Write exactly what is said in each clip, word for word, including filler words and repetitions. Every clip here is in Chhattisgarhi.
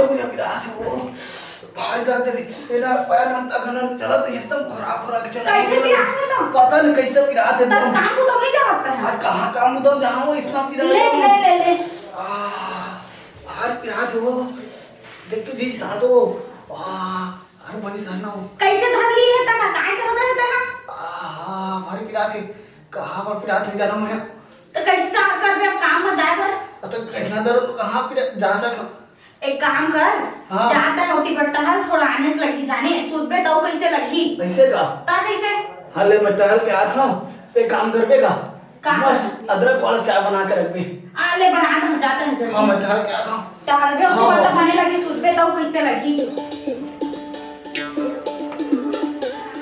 मुझे पिरात हे वो। भारी दर्द हे। ए ना, पैर मन तक न चलत हे, एकदम खोरा खोरा के चलत हे। कैसे पिरात हे तो? पता नहीं कैसे पिरात हे तब एकदम। काम को तो नहीं जा सकता है। आज कहाँ काम उधर जहाँ वो इतना पिरात ले, हे। ले, ले, ले। आ, भारी पिरात हे वो। देख तो जी, सार तो। वाह, हर बनी सरना हो। कैसे धर ली है तका? काय करत है तका? आ, भारी पिरात हे। कहाँ पर पिरात हे जाना मैं? तो कैसे काम करबे अब काम में जाए बर? अ, तो कैसना दर्द तो कहाँ पिरा-, जा सक? एक काम कर, हाँ। जाता है ओती पर टहल, थोड़ा आने से लगी जाने, सुतबे तो कैसे लगी? ऐसे का? ता कैसे? हाँ, ले मैं टहल के आत हूँ, एक काम करबे का? का? मस्त अदरक वाला चाय बना के रखबे। आ ले, बना दे, जाता है जल्दी। हाँ, मैं टहल के आत हूँ। टहलबे ओती हाँ, पर तो हाँ। बने लगी, सुतबे तो कैसे लगी?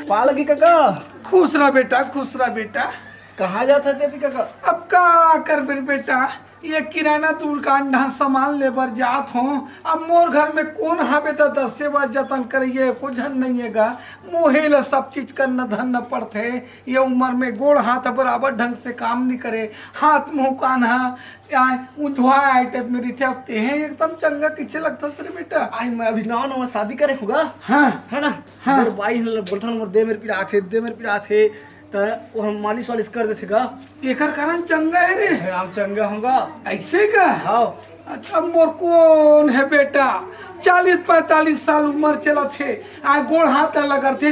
पा लगी काका? खुश रह बेटा, खुश रह बेटा। कहाँ जात हस जल्दी काका? अब का करबे बेटा, ये किराना दुकान डहा सामान ले बर जात हों। अब मोर घर में कोन हावे त दसे बर जतन करइया, एको झन नइ हे गा। मोहे ल सब चीज करना धरना पड़थे। ये उमर में गोड़ हाथ बराबर ढंग से काम नइ करे, हाथ मुंह कान ह, आय, उंझुआ आय टाइप में रहिथे। अब तेहे एकदम चंगा कइसे लगथस रे बेटा? आय, मैं अभी नवा नवा शादी करे हूँ गा। हाँ। है ना? हाँ। मोर बाई ह बोलथन, मोर दे मेर पिरात हे, दे मेर पिरात हे। त वो हम मालिश वालिश कर देथे का? एकर कारण चंगा हे रे। हे, हम चंगा हूँ का। ऐसे का? हाँ। अच्छा, मोर कोन हे बेटा, चालीस पैंतालीस साल उमर चलत हे, आ गोड़ हाथ ला करथे,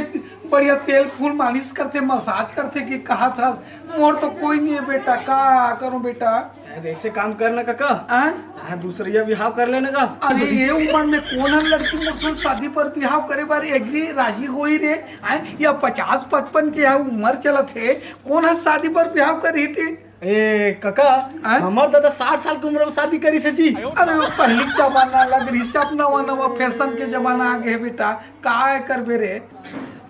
बढ़िया तेल फूल मालिश करथे, मसाज करथे कि कहत हस, मोर तो कोई नइ हे बेटा, का करूँ बेटा? अरे, ऐसे काम करना काका। आय? हाँ, दूसरिया बिहाव कर लेना का। अरे, ये उमर में कोन ह लड़की मोर से शादी पर बिहाव करे बर एग्री राजी होही रे? आय, या पचास पचपन के ह उमर चलत हे, कोन ह शादी पर बिहाव करही ते? ए काका, आय? हमर दादा साठ साल के उमर में शादी करिस हे जी। अरे, वो पहिली जमाना लग रहिस हे, अब नवा नवा फैशन के जमाना आ गे हे बेटा, काय करबे रे?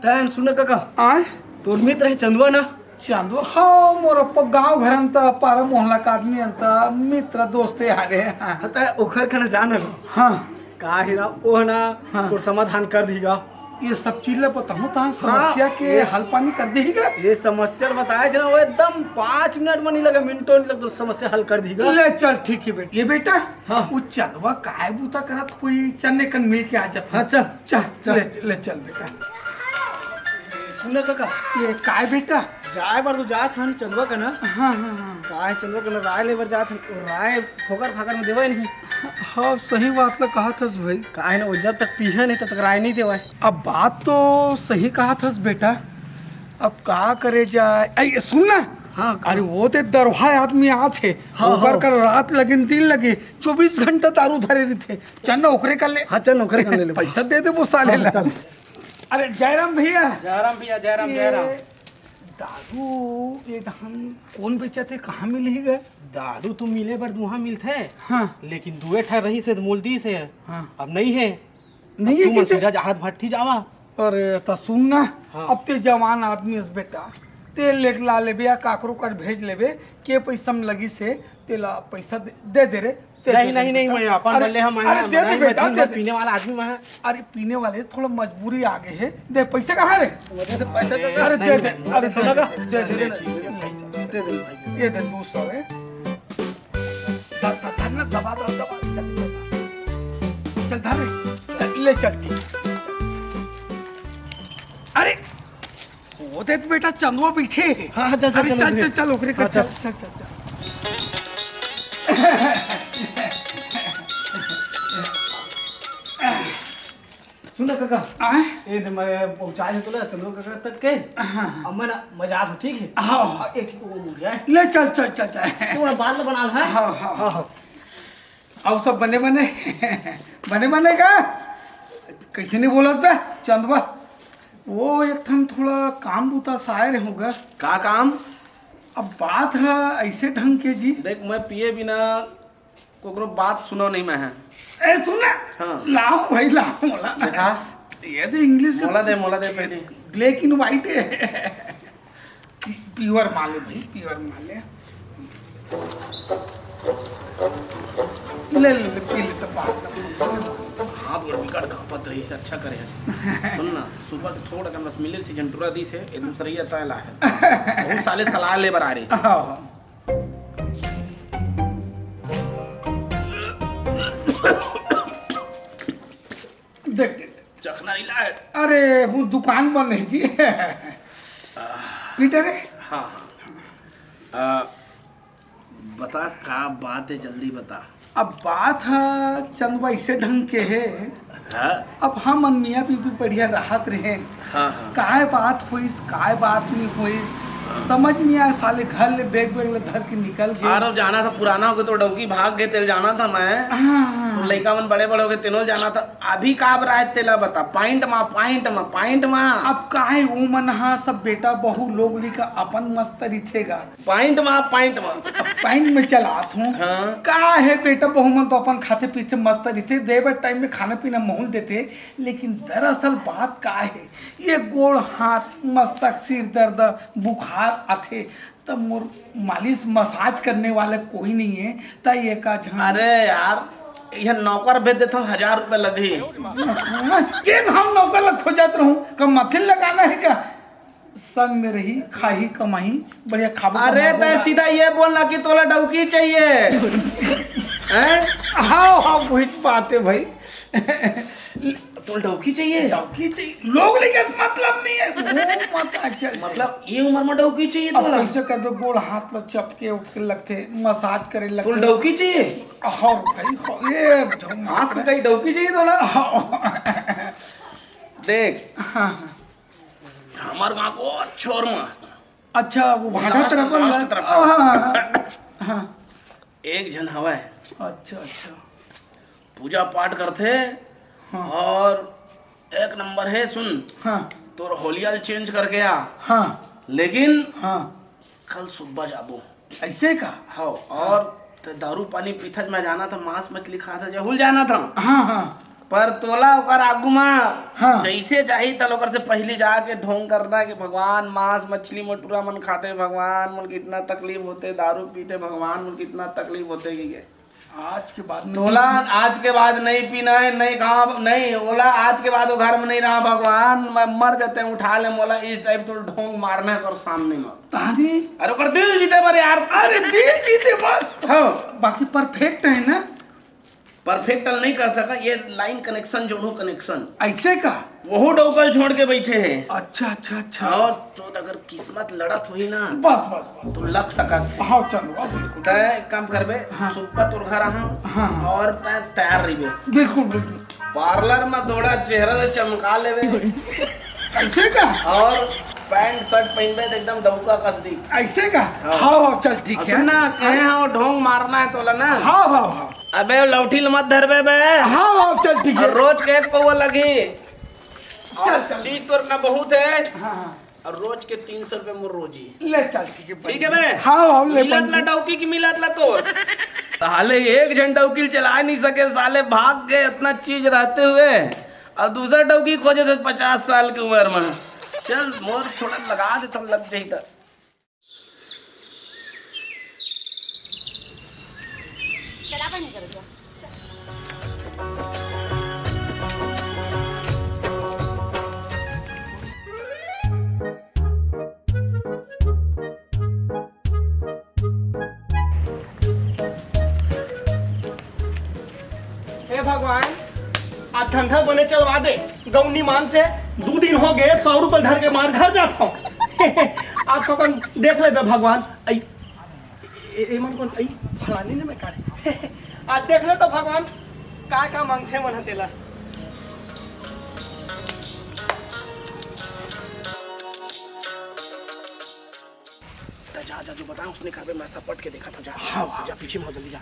तैं सुन काका, आय? तोर मित्र हे चंदवा ना? चंदवा, हाँ, मोर अप्पा गाँव घर अंत, पारा मोहल्ला का आदमी अंत, मित्र दोस्त यार हे। हाँ। हाँ, त ओखर कना जान ना। हाँ। का हे ना, ओ ना, हाँ। तोर समाधान कर दीगा। ये सब चीज ला बताहूँ, तहाँ हाँ, समस्या के ये हल पानी कर दीगा। ये समस्या बताए जना, वो एकदम पाँच मिनट में नइ लगे, मिनटों नइ लगे, तो समस्या हल कर दीगा। ले चल, ठीक हे बेटा। ये बेटा, हाँ। वो चंदवा काय बूता करत होही, चल ने कन मिल के आ जात। हाँ, चल। चल, चल। ले, ले चल बेटा। सुन ना काका। ये काय बेटा? जाए बर तो जात हन चंदवा कना। हाँ, हाँ, हाँ। काय चंदवा कना राय ले बर जात हन, वो राय फोकर फाकर में देवय नहीं। हाँ, सही बात ला कहत हस भाई। काय ना, वो जब तक पीहे नहीं तब तक राय नहीं देवय। अब बात तो सही कहत हस बेटा, अब का करे जाए? ए, सुन ना। हाँ, अरे वो ते दरवाहा आदमी आत हे, हाँ, ओकर हाँ। कर रात लगिन दिन लगे, चौबीस घंटा दारू धरे रहिथे। चल ना ओकरे कर ले। हाँ, चल ना ओकरे कर ले ले। पैसा दे दे वो साले हाँ, ला। चल। अरे जयराम भैया। जयराम भैया, जयराम, ये जयराम। दारू ये ढंग कोन बेचत हे, कहाँ मिलही गा? दारू तो मिले बर दुहा मिलथे, हाँ। लेकिन दुए ठा रहिस हे त मोल दिस हे, हाँ। अब नइ हे। नहीं अब है तुमन कि सीधा जहाज भट्ठी जावा। अरे, त सुन ना, हाँ। अब ते जवान आदमी हस बेटा, तेल लेके ला लेबे या काकरो कर भेज लेबे, के पैसा में लगिस हे, तेला पैसा दे, दे दे रे, दे नहीं, दे नहीं, दे नहीं, बेटा। मैं अपन अरे, बल्ले हम अरे, आए, दे दे नहीं, बेटा, मैं दे दे। पीने वाला आदमी मैं। अरे, पीने वाले, थोड़ा मजबूरी आ गे हे, दे, पैसा कहाँ रे? वजह से पैसा अरे, दे, अरे, दे, नहीं, दे, नहीं, अरे, दे, नहीं, दे, ठीक है, दे, दे, ठीक है, ठीक है। दे दे भाई, दे दे। ये दे, दो सौ है। ध-, ध-, धर ना, दबा, दबा, दबा, चल, चल। चल, धर रे। चल, ले चल, ठीक। अरे, वो देख बेटा, चंदवा बैठे हे। हाँ, हाँ, चल, चल, अरे, चल, चल, उधर। चल, चल, ओकरे हाँ, कर, चल। चल, चल, चल, चल। सुन ना काका, आय? ए दे मैं पहुंचाए हूं तोला चंदवा काका तक के। हाँ, हाँ। अब मैं ना मजा आ, ठीक है? हाँ, हाँ। अब एक ठो वो मुड़ जाए। ले चल, चल, चल, चल। तू ना बाल ना बना ले, हाँ? हाँ, हाँ। हाँ, हाँ। अउ सब बने बने? बने बने का? कैसे नहीं बोलस बे चंदवा? वो एक ठन थोड़ा काम बूता से आए रहूंगा। का काम? अब बात है ऐसे ढंग के जी। देख, मैं पिए बिना कोकरो बात सुनो नहीं मैं है। ए, सुन ना। हाँ। लाओ भाई, लाओ, मोला ना। देखा? ये तो English के मोला दे, मोला दे पहले। Black and white है। पी-, pure माल है भाई, pure माल है। ले, ले, ले, पी ले तो बात ना। हाथ गोड़ बिकट कांपत रहिस, अच्छा करे हस। सुन ना, सुबह के थोड़ा कन बस मिले से झंटुरा दिस हे, ए दूसरइया तय ला हे। बहुत साले सलाह ले बर आ रहिस। हाँ, हाँ। देख, देख, देख। चखना नहीं लाए। अरे, वो दुकान बंद है जी। पीटर है? हाँ, हाँ। आ, बता, का बात है, जल्दी बता। अब बात ह चंद वैसे ढंग के है। हाँ? अब हमन मियाँ बीबी बढ़िया रहत रहे। हाँ, हाँ। काय बात होइस, काय बात नहीं होइस, समझ नहीं आया। साले घर ले बैग वैग ले धर के निकल गए। अरे, जाना था, पुराना हो गया तो डौकी भाग गए, तेल जाना था मैं। हाँ, हाँ, तो हाँ। लइका मन बड़े बड़े हो गए, तेनो जाना था। अभी का बराए तेला बता, पाइंट मा, पाइंट मा, पाइंट मा। अब का है, वो मन हा सब बेटा बहू लोग लिखा अपन मस्त रिथेगा। पाइंट मा, पाइंट मा। अब पाइंट में चलात हूँ। हाँ। का है बेटा बहू मन तो अपन खाते पीते मस्त रिथे, देवे टाइम में खाना पीना महूल देथे, लेकिन दरअसल बात का है, ये गोड़ हाथ मस्तक सिर दर्द बुखार आथे, तब मोर मालिश मसाज करने वाला कोई नहीं है, त ये का झन। अरे यार, ये नौकर भेज देता हूँ, हजार रुपए लगही। के हम नौकर ला खोजत रहूं, का मथिन लगाना है का? संग में रही, खाही कमाही, बढ़िया खाबो अरे कमाबो तय गा। सीधा ये बोलना कि तोला डौकी चाहिए। हैं? हाँ, हाँ, वही बात है भाई। तोला डौकी चाहिए? डौकी चाहिए। लोग लेके मतलब नहीं है। वो मत अच्छा। मतलब ये उम्र में डौकी चाहिए अब तोला? कैसे करबे, गोड़ हाथ ला चपके उपके लगथे, मसाज करे लगथे। तोला डौकी चाहिए? हाँ भाई, हाँ, एकदम। हाँ, सच्चाई डौकी चाहिए तोला? हाँ। देख, हाँ, हाँ। हमार गाँव को छोर में। अच्छा, वो भाटा last, तरफ वाला? Last तरफ। हाँ, हाँ, हाँ, हाँ। एक झन हवय। अच्छा, अच्छा। पूजा पाठ करथे। हाँ। और एक नंबर है, सुन। हाँ। तोर होलिया ल change करके आ। हाँ। लेकिन हाँ। कल सुबह जाबो। ऐसे का? हाँ, और त दारू पानी पीथच मैं जाना था, मांस मछली खाता जहूल जाना था। हाँ, हाँ। पर तोला ओकर आगू मा हाँ। जैसे जाही तल ओकर से पहली जाके ढोंग करना कि भगवान मांस मछली मोटुरा मन खाते, भगवान मन कितना तकलीफ होते, दारू पीते, भगवान मन कितना तकलीफ होते कि ये। आज के बाद में तोला नहीं। आज के बाद नहीं पीना है, नहीं खाना, नहीं ओला आज के बाद वो घर में नहीं रहा। भगवान मैं मर जाते हैं, उठा ले मोला, इस टाइप तो ढोंग मारना है और सामने में। तारी। अरे ओकर दिल जीते बर यार। अरे दिल जीते बर। हाँ। बाकी perfect है ना? Perfect नहीं कर सका, ये line connection जो हो connection। ऐसे का? वहू डौकल छोड़ के बैठे हैं। अच्छा, अच्छा, अच्छा। और तो अगर किस्मत लड़त हुई ना, बस, बस, बस, तो बस। लग सकत है। हाँ, चलो, अब बिल्कुल। तय एक काम करबे, हाँ। सुबह तोर घर आहा हाँ, हाँ। और तय तैयार रहिबे। बिल्कुल, बिल्कुल। Parlour में थोड़ा चेहरा से चमका लेबे। ऐसे का? और pant shirt पहनबे तो एकदम डौका कस दी। ऐसे का? हाँ। हाँ, हाँ, चल ठीक और है। सुन ना, कहे हाँ, वो ढोंग मारना है तोला ना। हाँ, हाँ, हाँ। अबे, वो लौठी ल मत धरबे बे। हाँ, हाँ, चल, ठीक है। और रोज के एक पौवा लगी। चल, और चल। चीज तोर ना बहुत है। हाँ, हाँ। और रोज के तीन सौ रुपए मोर रोजी। ले चल, ठीक है, ठीक है बे? हाँ, हाँ, ले मिलत बन ला गई। डौकी की मिलत ला तोर। साले एक झन डौकी चला नहीं सके, साले भाग गए इतना चीज रहते हुए। और दूसरा डौकी खोजे थे पचास साल की उम्र में। चल, मोर थोड़ा लगा दे, तब लग जाई त। चला बंद कर दो। हे भगवान, आज धंधा बने चलवा दे। गौनी मान से दू दिन हो गए, सौ रुपये धर के मार घर जात हूँ। आज तो कन देख लेबे भगवान। आई, ए, ए मन कौन? आई, फलानी ने मैं काढ़े। आज देख ले तो भगवान, का का मांगथे मन ह तेला। त जा, जा, जो बताए उसने करबे, मैं सब पट के देखा था, जा। हाँ, हाँ। जा, पीछे में हो, जल्दी जा।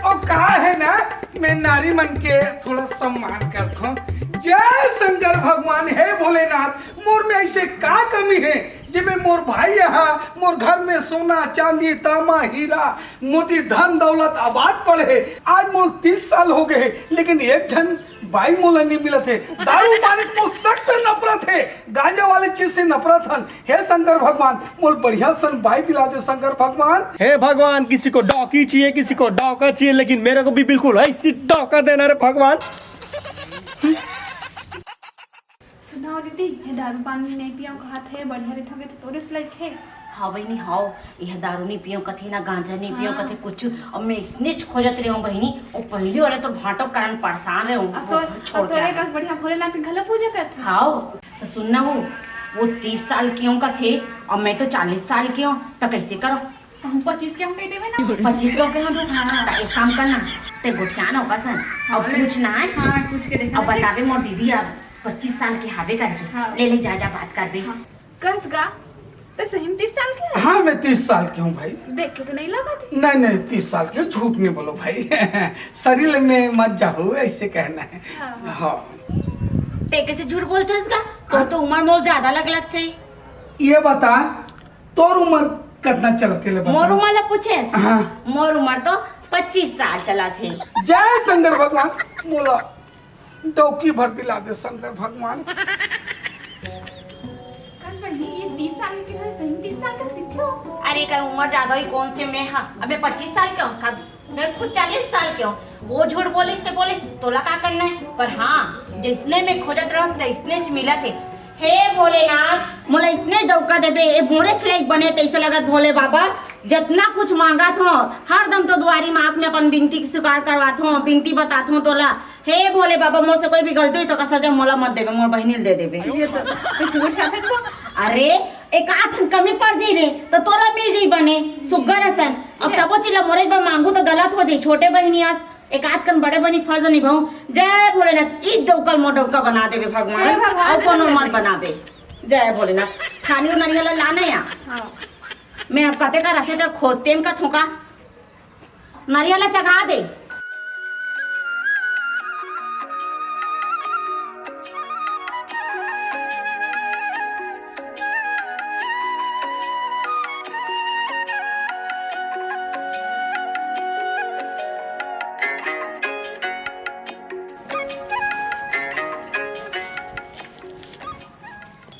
और कहा है ना, मैं नारी मन के थोड़ा सम्मान करता हूँ। जय शंकर भगवान, हे भोलेनाथ, मोर में ऐसे का कमी है, जेमे मोर भाई यहाँ मोर घर में सोना, चांदी, तामा, हीरा, मोती, धन, दौलत आबाद पड़े है। आज मोर तीस साल हो गए, लेकिन एक झन बाई मोला नहीं मिलत है। दारू पानी से मोर सख्त नफरत है, गांजा वाले चीज से नफरत हन। हे शंकर भगवान, मोल बढ़िया सन बाई दिला दे शंकर भगवान। हे भगवान, किसी को डौकी चाहिए, किसी को डौका चाहिए, लेकिन मेरे को भी बिल्कुल ऐसी डौका देना रे भगवान। सुनाओ दीदी, ये दारू पानी नहीं पियो, कहा थे बढ़िया रहते होगे तो तोरे से लइक है। हाँ बहिनी, हाँ, यह दारू नहीं पियो कथे ना, गांजा नहीं पियो हाँ। कथे कुछ। अब मैं इसने खोजत रहे हूँ बहिनी, वो पहली वाले तो भाटो कारण परेशान रहे हूँ, अब तो, छोड़ अब तो के एक आए। बढ़िया भोलेनाथ के घलो पूजा करथे। हाँ, तो सुन ना वो, वो तीस साल के हूँ कथे, और मैं तो चालीस साल के हूँ, तो कैसे करो? हम पच्चीस के हम कह देवे ना। पच्चीस के हूँ कहे तू? हाँ। तो एक काम करना, ते गोठिया ना ओकर सन, और हाँ, पूछ ना है। हाँ, पूछ के देखना, अब ठीक? बतावे मोर दीदी अब पच्चीस साल के हावे करके, हाँ। ले ले जा, जा बात करबे। हाँ। कस गा, ते सही में तीस साल के है? हाँ, मैं तीस साल के हूँ भाई। देख के तो नहीं लगा थी। नहीं, नहीं, तीस साल के, झूठ नहीं बोलो भाई। शरीर में मत जाओ, ऐसे कहना है। हाँ, हाँ। हाँ। ते कैसे झूठ बोलते हस गा? तोर तो उम्र मोर ज्यादा लग लगथे। ये बता, तोर उम्र कितना चलत हे ले बता? मोर उम्र ला पूछेस? हाँ। मोर उम्र तो पच्चीस साल चलत हे। जय शंकर भगवान, मोला डौकी भर दिला दे शंकर भगवान। कस बहिनी, ये तीस साल के है, सही में तीस साल के दिखते हो? अरे, कर उम्र ज्यादा ही कौन से मैं, हाँ, अबे पच्चीस साल के हूँ, कब मैं खुद चालीस साल के हूँ। वो झूठ बोलिस ते बोलिस, तोला का करना है? पर हाँ, जिसने मैं खोजत रहूँ, तैसने च मिलत हे। हे भोलेनाथ, मोला इसने डौका देबे, ए मोरे छलेक बने, तैसे लगत भोले बाबा, जितना कुछ मांगत हो, हरदम तो दुआरी में आँख में अपन बिनती के स्वीकार करवात हो, बिनती बतात हो तोला। हे भोले बाबा, मोर से कोई भी गलती हुई तो का सजा मोला मत देबे, मोर बहिनी ल दे देबे। ये तो कुछ उठा था जो। अरे, एक आध ठन कमी पड़ जाई रे, तो तोला मिल जाई बने, सुग्घर असन। अब ये सबो चीज ला मोरे बर मांगू तो गलत हो जाई, छोटे बहिनी आस, एक आध कन बड़े बहिनी फर्ज निभाऊं। जय भोलेनाथ, इस डौका ल मोर डौका बना देबे भगवान, हे भगवान, और कोनो मत बनाबे। जय भोलेनाथ, थानी नरिया ला लाना या। हाँ। मैं अब कते का रखे का खोजतेन का थोका। नरिया ला चघा दे।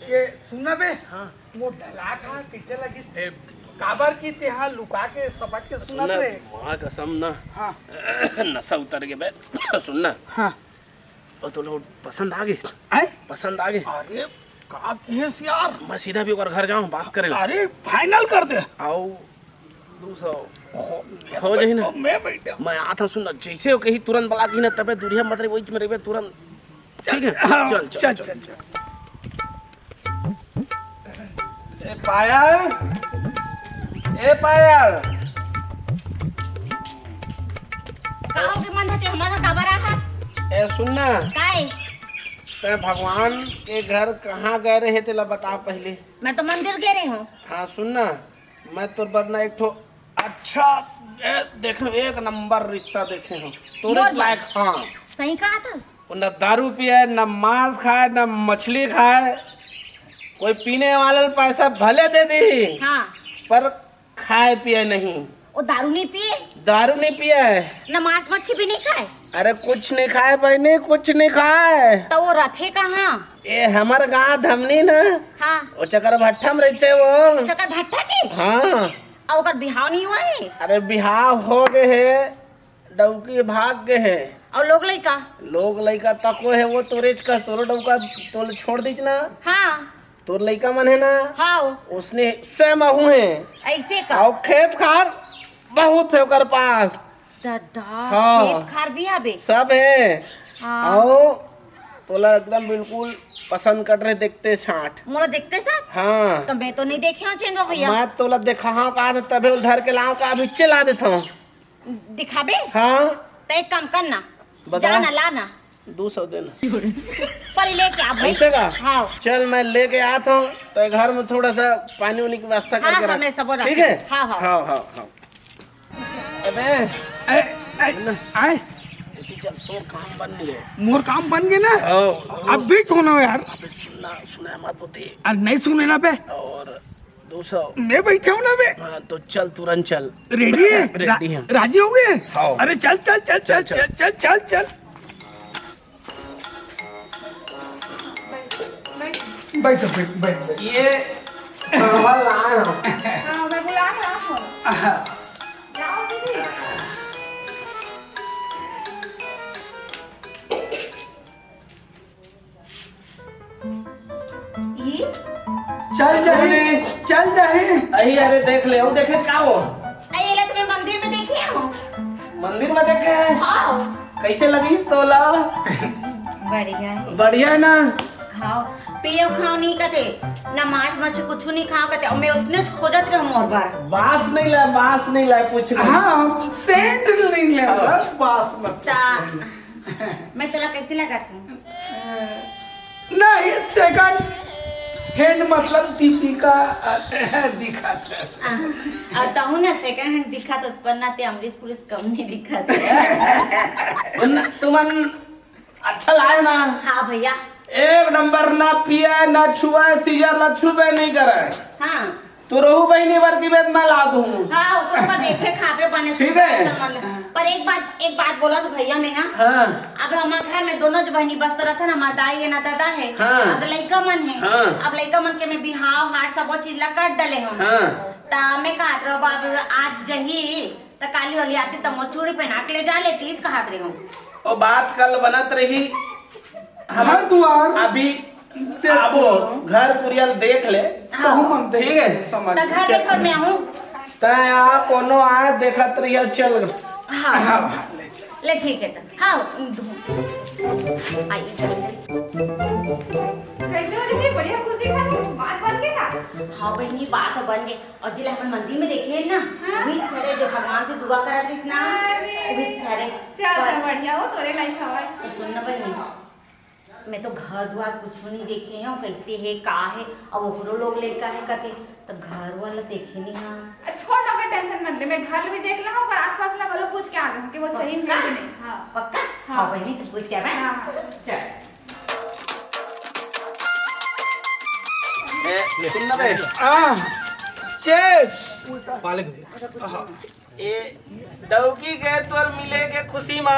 ये सुन ना बे, हाँ। वो ढलाक हा, कैसे लगिस? ए, काबर कि तेहा लुका के सपट के सुनत सुन ना, रे। माँ कसम ना, हाँ। नशा उतर गे बे। सुन ना। हाँ। ओ तो लोग पसंद आ गे। आय? पसंद आ गे। अरे, का किहेस यार? मैं सीधा भी ओकर घर जाऊँ, बात करे ला। अरे, final कर दे। आओ, दो सौ। हो, हो जाही ना। मैं बैठा। मैं आता सुन ना, जैसे वो कही तुरंत बला दी ना, तबे दूरिया मत रे, वही में रहिबे तुरंत। ठीक है? हाँ, चल, चल, चल, चल। चल, चल। ए पायल, ए पायल। का हो गे मंदा, ते हमर घर काबर आहस? ए सुन ना। काय? ते भगवान के घर कहाँ गए रहे तेला बता पहले। मैं तो मंदिर गए रहे हूँ। हाँ सुन ना, मैं तोर बर ना एक ठो अच्छा, ए, देखे एक नंबर रिश्ता देखे हूँ। तोरे बोल, बोल। लायक, हाँ। सही कहा था। वो न दारू पिए, न मांस खाए, न मछली खाए। कोई पीने वाले ल पैसा भले दे दी, हाँ। पर खाए पिए नहीं। वो दारू नहीं पिए? दारू नहीं पिए। न मांस मच्छी भी नहीं खाए? अरे कुछ नहीं खाए बहिनी, कुछ नहीं खाए। तो वो रथे कहाँ? ये हमर गाँव धमनी ना। हाँ। वो चकरभट्ठा में रहते वो। चकरभट्ठा के? हाँ। और ओकर बिहाव नहीं हुआ है? अरे बिहाव हो गए है, डौकी भाग गए है। और लोग लइका? लोग लइका तको है, वो तोरेच का, तोरो डौका तोले छोड़ दीच ना। हाँ। तोर लइका मन है ना? हाँ। उसने स्वयं आहू है। ऐसे का? और खेत खार बहुत है ओकर पास। दादा, हाँ। खेत खार भी आबे? सब है। हाँ। आओ, तोला एकदम बिल्कुल पसंद कर रहे देखते साथ। मोला देखते साथ? हाँ। तो मैं तो नहीं देखे हूँ चेंदवा भैया। मैं तोला देखा हाँ कहा था, तबे उधर के लाओ का अभी चला देता हूँ। दिखाबे? हाँ। तो एक काम करना, बता। जाना लाना। दो सौ देना। पर लेके आ भाई। ऐसे का? हाँ। चल मैं लेके आता हूँ, तो घर में थोड़ा सा पानी उनी की व्यवस्था हाँ, करके हाँ, रख। मैं सब रख ठीक है? हाँ, हाँ। हाँ, हाँ, हाँ। अबे, ए, ए, ना। आए। जल्दी चल, तोर काम बन गए। मोर काम बन गए ना? हाँ। अब भी सुनो यार। अबे सुनना, सुना मत होती। अरे नहीं सुने ना बे। और दो सौ। मैं बैठे हूँ ना बे। हाँ, तो चल, तुरंत चल। Ready है? ready रा-, है। राजी हो गए? हाँ। अरे चल, चल, चल, चल, चल, चल। चल, चल, चल। बैठ, बैठ, बैठ, बैठ। ये परवल लाए हो। हाँ, मैं बुला के लाया हूँ। हाँ। जाओ दीदी। ई? चल जाही, चल जाही। अही, अरे देख ले, वो देखे का वो? अरे, ये ला तुम्हें मंदिर में देखे हो? मंदिर में देखे हैं? हाँ। कैसे लगी तोला? बढ़िया है। बढ़िया है ना? हाँ, पियो खाओ नहीं कते, ना माछ मछली कुछ नहीं खाओ कते, और मैं उसने खोजत रहूं मोर बार। बास नहीं ला, बास नहीं ला, कुछ नहीं। हाँ, सेंट नहीं ले, हाँ। बस बास मत। ता, मैं तोला कैसे लगा था? नहीं, सेकंड हैंड मतलब दीपिका, अ, दिखा था। आ, आ, ताहू ना सेकंड हैंड दिखा था, पर ना ते अमरीश पुलिस कम नहीं दिखा था। तुमन अच्छा लाए ना? हाँ भैया। एक नंबर, ना पिया, ना छुआ, सीजर ला छुबे नहीं करे। हाँ। तू रहू बहिनी बर की बेत मैं ला दूँ। हाँ, ओकर पर देखे खाबे बने ठीक है। सुंदर ऐसा मन ले। पर एक बात, एक बात बोला तो भैया मैं, हाँ? हाँ। अब हमारे घर में दोनों जो बहिनी बस तरह था ना, हमार दाई है ना दादा है, हाँ। अब लइका मन है। हाँ। अब लइका मन के मैं बिहाव हाट सब वो चीज ला कर डले हूँ। हाँ। ता मैं कहत रहो बाबू आज जही त काली वाली आती त मोर चूड़ी पहना के ले जा लेती, इस कहत रहे हूँ। ओ बात कल बनत रही। हम घर दुआर अभी देख आबो, सुनो। घर कुरियल देख ले। हाँ। कहूँ मन देख ठीक है। समझ त घर ले। देखो मैं हूँ। तै आ कोनो आ देखत रहिया चल। हाँ। हाँ, हाँ, ले चल। ले ठीक है त। हाँ, धो। आइए। कैसे हो दीदी? बढ़िया कुछ दिखा नहीं। बात बन गई का? हाँ बहिनी, बात बन गई। और जिला अपन मंदिर में देखे है ना, हाँ। वही छरे जो भगवान से दुआ करत रहिस ना, अरे। वही छरे। चल, चल, पर बढ़िया हो, तोरे लाइक हवाए। तो सुन ना बहिनी, मैं तो घर दुआर कुछ नहीं देखे हूँ, कैसे है, का है, अब ओकरो लोग लइका है कथे, तो घर वाला देखे नहीं हाँ। छोड़ ना, टेंशन मत ले, मैं घर भी देख ला हूँ, और आसपास ला वालों पूछ के आ गए कि वो सही में पक्का? कि नहीं। हाँ। पक्का? हाँ। हाँ बहिनी, तो पूछ के आ मैं। हाँ। चल। ए, सुन ना बे। आ, चेस। पाले भी। ए, डौकी के तोर मिले के खुशी मा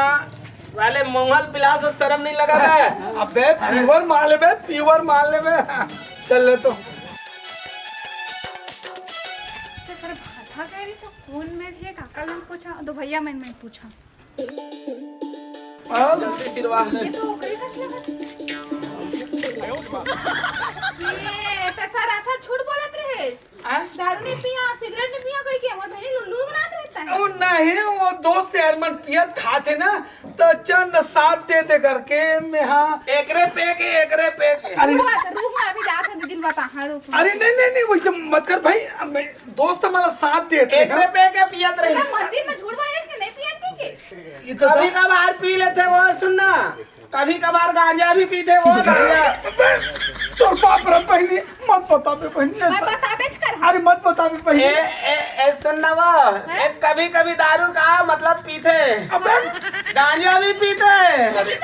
वाले मोहल पिलास शर्म नहीं लगा बे? अबे, प्योर माल है बे, प्योर माल है बे। चल ले तो। अच्छा, पर भाषा कह रही सब फोन में है, काका ने पूछा, दो भैया मन में पूछा। आओ, जल्दी सिरवा। ये तो ओकरे कस लगत। ये तो सरासर झूठ बोलत रहे। आ? दारू नहीं पिया, सिगरेट नहीं पिया, कोई के वो धनी लुल्लू बनात रहता है। ओ नहीं, वो दोस्त यार मन पियत खात है ना, तो चंद साथ दे दे करके मैं हाँ। एकरे पे के, एकरे पे के। अरे। रुक, रुक, मैं अभी जात है, दीदी बता, हाँ, रुक। अरे नहीं, नहीं, नहीं, वैसे मत कर भाई, अब मैं दोस्त हमारा साथ देते हैं। एकरे पे के पियत रही। इतना मस्ती में झूठ बोले, इसने नहीं पिया थी के? ये तो कभी कभार पी लेते वो, सुन ना, कभी कभार गांजा भी पीते वो, गांजा। तोर बाप रे बहिनी, मत बताबे बहिनी। मैं बताबेच कर। अरे मत बताबे बहिनी। ए, ए, ए, सुन ना वो, हैं? ए, कभी कभी दारू का मतलब पीते। अबे। गांजा भी पीते। अरे।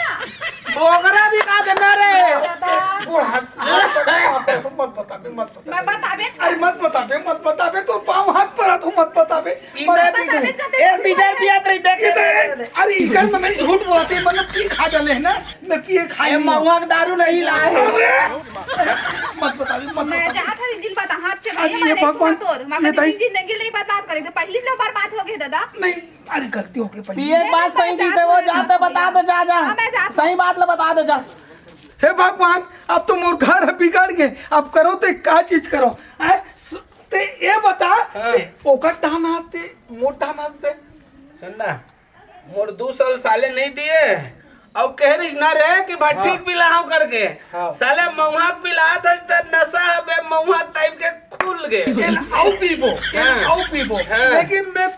बोगरा भी का देना रे। दादा। बूढ़ा, मत बताबे, मत बताबे। मैं बताबेच कर। अरे मत बताबे, मत बताबे, तो पाँव हाथ पर तू मत बताबे। पीते, मत पीते। बताबेच कर। ए, सीजर पियत रही, देख, इधर, देख, देख। अरे इधर में नहीं झूठ बोलते, मतलब पी खा डाले है ना, मैं पिए खा ए, नहीं। महुआ के दारू नहीं लाए। अरे, मत बताबे, मत मैं बताबे। जात हरी दिल बता, हाथ चढ़ाइए, अरे, ये मारे भगवान, सुन तोर, मैं ये अपनी दाई। जिंदगी नहीं बर्बाद करे, तो पहली लो बर्बाद हो गए दादा। नहीं, अरे गलती हो गई पहली। पिए के बाद मैं सही जात पीते वो, हरी जाते दिल बता दे, जा, जा। हाँ, मैं जात सही बात ले बता दे, जा। हे भगवान, अब तो मोर घर है बिगड़ गए, अब करो ते का चीज करो, हैं? स-, ते ये बता, हाँ। ते ओकर डाहन हाथ, ते मोर डाहन हाथ पे। सुन ना, मोर दू साल साले नहीं दिए, और कह रही ना रे कि भट्ठी हाँ। पिलाओ करके। हाँ। साले महुआ पिला दे त नशा बे महुआ टाइप के खुल गए। एल आऊ पीबो, एल हाँ। आऊ पीबो। हाँ। लेकिन मैं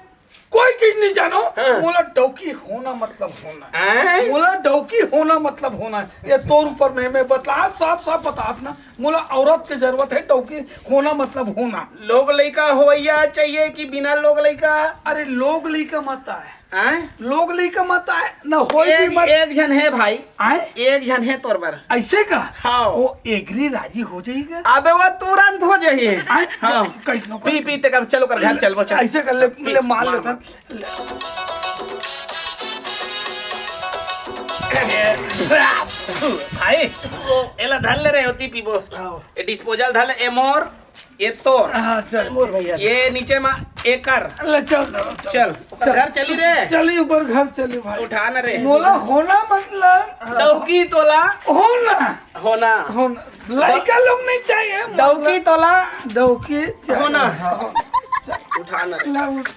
कोई चीज नहीं जानो। हाँ। मोला डौकी होना मतलब होना। हैं? मोला डौकी होना मतलब होना। ये तोर ऊपर में मैं बतला, साफ साफ बता ना। मोला औरत के जरूरत है, डौकी होना मतलब होना। लोग लइका होवैया चाहिए कि बिना लोग लइका? अरे लोग लइका मत आए। हैं? लोग लइका मत आए, ना होई भी एक, मत। एक झन है भाई। आए? एक झन है तोर बर। ऐसे का? हाँ। वो एग्री राजी हो जाएगा। अबे वो तुरंत हो जाइए। आए? हाँ। कैसनो कर। पी, पी, ते कर, चलो कर घर चल, वो चल। ऐसे कर ले, पी, ले मार मार, लेता। मार। भाई, एला धर ले रे, होती पीबो। हाँ। ए डिस्पोजल धर ले, ए मोर, ए तोर। हाँ, चल। मोर भैया। ए नीचे मा एकर। ले, चल, चल, चल। चल, ऊपर चल। घर चली रे। चली ऊपर घर चली भाई। उठा ना रे। मोला होना मतलब डौकी तोला। होना। होना। होना। लड़का लोग नहीं चाहिए। डौकी तोला डौकी चाहिए। होना। हाँ। उठाना। ला उठ।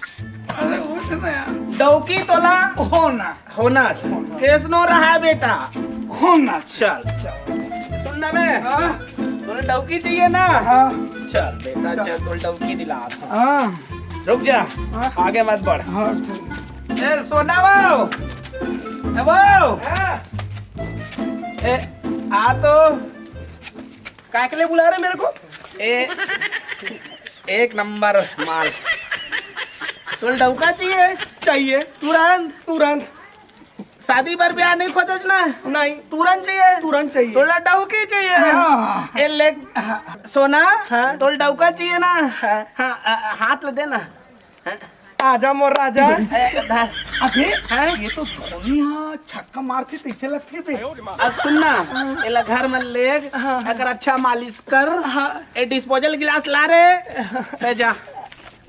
अरे उठ ना यार। डौकी तोला होना। होना। कैसनो रहा बेटा? होना। चल। सुन ना बे। हाँ। तोला डौकी चाहिए ना? हाँ। चल बेटा, चल। चल, तोला डौकी दिला। हाँ। रुक जा। हाँ। आगे मत बढ़। हाँ, ठीक। ए, सोना वो। ए, वो। हाँ। ए, आ तो। काय के लिए बुला रहे मेरे को? ए, एक नंबर माल। तोला डौका चाहिए? चाहिए। तुरंत? तुरंत। शादी बर ब्याह नहीं खोजस ना? नहीं। तुरंत चाहिए? तुरंत चाहिए। तोला डौकी चाहिए? हाँ। ए, ले, सोना, हाँ। तोला डौका चाहिए ना? हाँ। हाँ, आ, आ, हाथ ले दे ना। हाँ। आजा मोर राजा। ए, धर। अबे, हाँ? ये तो धोनी हा छक्का मारथे तैसे लगथे बे। अब सुन ना, एला घर में ले, हाँ। अगर अच्छा मालिश कर, हाँ। ए डिस्पोजल गिलास ला रे, ले जा।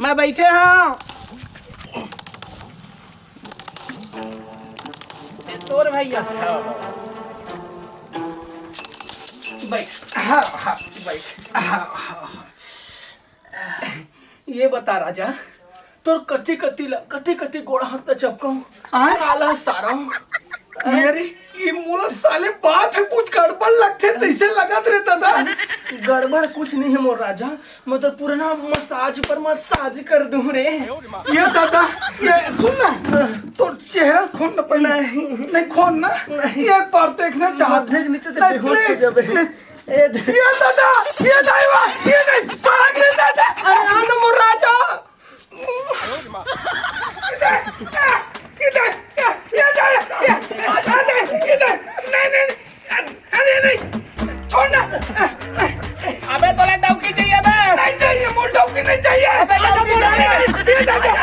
मैं बैठे हूँ। ए, तोर भैया। बैठ। हाँ, हाँ, बैठ। हाँ, हाँ, हाँ। ये बता राजा, तोर कति कति ला, कति कति गोड़ा हाथ ला चपकाऊं? आय? काला सारा। ये रे, ये मोला साले बात ह कुछ गड़बड़ लगथे, तैसे लगत रे दादा। गड़बड़ कुछ नहीं है मोर राजा, मैं तो पूरा ना मसाज पर मसाज कर दूं रे। ये दादा, ये सुन ना, तोर चेहरा खोल ना पहले। नहीं। नहीं खोल ना। नहीं। एक बार देखना चाहत देख लेते तो नहीं, बेहोश हो please। जाबे। ए दे- ये दादा, ये दाई वाह, ये नहीं, भाग रे दादा। अरे आ ना मोर राजा। ये दे, ये दे, ये दे, ये दे, ये दे, नहीं, नहीं, अरे नहीं, छोड़ ना। अबे तोला डौकी चाहिए बे? नहीं चाहिए, मोर डौकी नहीं चाहिए। अबे डौकी चाहिए। ये दादा,